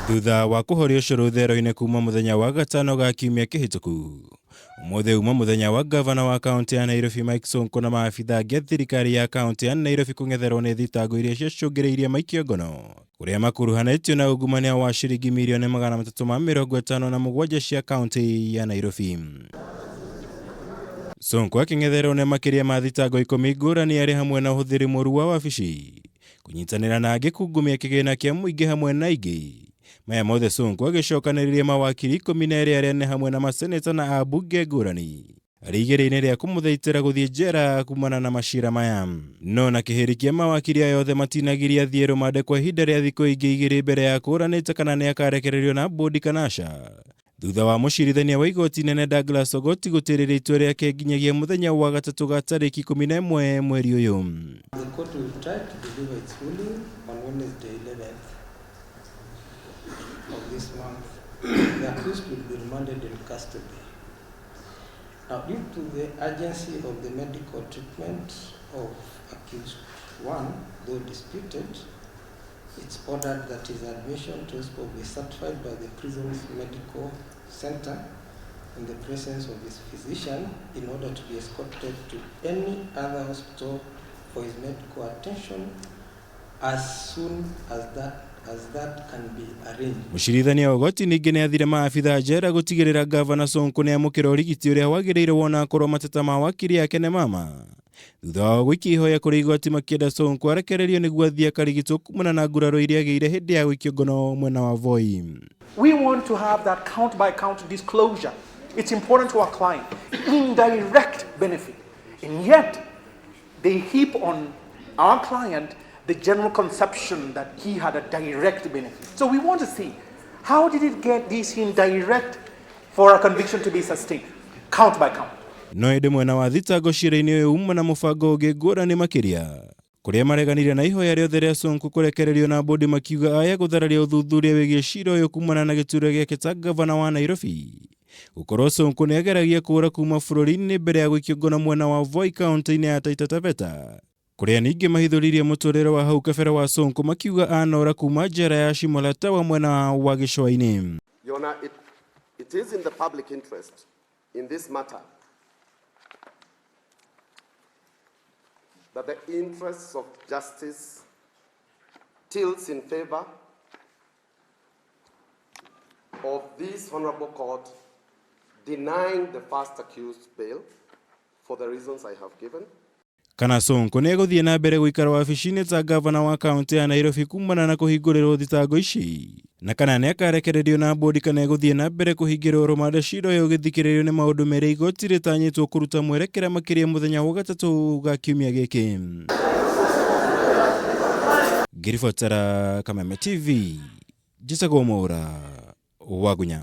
Thutha wa kũhoria ũcũrũ thero-inĩ kuma mũthenya wa gatano ga kiumia kĩhĩtũku, ũmũthĩ uma mũthenya wa gavana wa kaũntĩ ya Nairobi Mike Sonko na maabitha angĩ a thirikari ya kaũntĩ ya Nairobi kũng'etherwo nĩ thitango iria ciacũngĩrĩirie maikio ngono kũrĩa makuruhanĩtio na ungumania wa ciringi mirioni 357 cia kaũntĩ ya Nairobi. Sonko akĩng'etherwo nĩ makĩria ma thitango 10 ngũrani arĩ hamwe na ũhũthĩri mũru wa wabici, kũnyitanĩra na angĩ kungumia kĩgĩna kĩa mũingĩ hamwe na ingĩ. Maya mothe Sonko agĩcokanĩrĩria mawakiri 12 arĩa nĩ hamwe na maseneta na ambunge ngũrani arĩ igeria-inĩ rĩa kũmũthaitĩra gũthiĩ njera kumana na macira maya. No na kĩhĩri kĩa mawakiri aya othe matinagiria athiĩ rũmande kwa ihinda rĩa thikũ ingĩ igĩrĩ mbere ya kũũranĩte kana nĩ akarekererio na mbũndi kana aca. Thutha wa mũcirithania wa igoti inene Douglas Ogoti gũtĩrĩria itua rĩake nginyagia mũthenya wa gatatũ ga tarĩki 11 mweri ũyũ. The court will try to deliver its ruling on Wednesday 11th of this month. The accused will be remanded in custody. Now, due to the urgency of the medical treatment of accused one, though disputed, it's ordered that his admission to hospital be certified by the prison's medical center in the presence of his physician in order to be escorted to any other hospital for his medical attention as soon as that can be arranged. Mũcirithania wa igoti ningĩ nĩ athire maabitha njera gũtigĩrĩra gavana Sonko nĩ amũkĩra ũrigiti ũrĩa wagĩrĩire wona akorwo mateta ma wakiri yake nĩ mama. Thutha wa gũikia ihoya kũrĩ igoti makĩenda Sonko arekererio nĩguo athiĩ akarigitwo kumana na nguraro iria agĩire hĩndĩ ya gũikio ngono mwena wa Voi. We want to have that count by count disclosure. It's important to our client. Indirect benefit. And yet, they heap on our client the general conception that he had a direct benefit. So we want to see, how did it get this indirect for a conviction to be sustained? Count by count. No ĩndĩ mwena wa thitango cira-inĩ ũyũ uma na mũbango ũngĩ ngũrani makĩria kũrĩa mareganire na ihoya rĩothe rĩa Sonko kũrekererio na bodi makiuga aya gũthararia ũthuthuria wĩgiĩ cira ũyũ kumana na gĩturwa gĩake ta gavana wa Nairobi. Gũkorwo Sonko nĩ ageragia kũũra kuma bũrũri-inĩ mbere ya gũikio ngono mwena wa Voi kaunti-inĩ ya Taita Taveta kũrĩa ningĩ mahithũririe mũtũrĩre wa hau kabere wa Sonko makiuga anora kuma njera ya Shimo la Tewa mwena wa gĩcũa-inĩ. Your Honor, it is in the public interest in this matter that the interests of justice tilts in favor of this honorable court denying the first accused bail for the reasons I have given. Kana Sonko nĩ egũthiĩ na mbere gũikara wabici-inĩ ta gavana wa kaunti ya Nairobi kumana na kũhingũrĩrwo thitango ici na kana nĩ akarekererio na bodi kana egũthiĩ na mbere kũhingĩrwo rũmande cira ũyũ ũgĩthikĩrĩrio nĩ maũndũ merĩ igoti rĩtanyĩtwo kũruta mwerekera makĩria mũthenya wa gatatũ ga kiumia gĩkĩ. Ngĩribotera Kameme TV, njĩtagwo Mwaura Wagunya.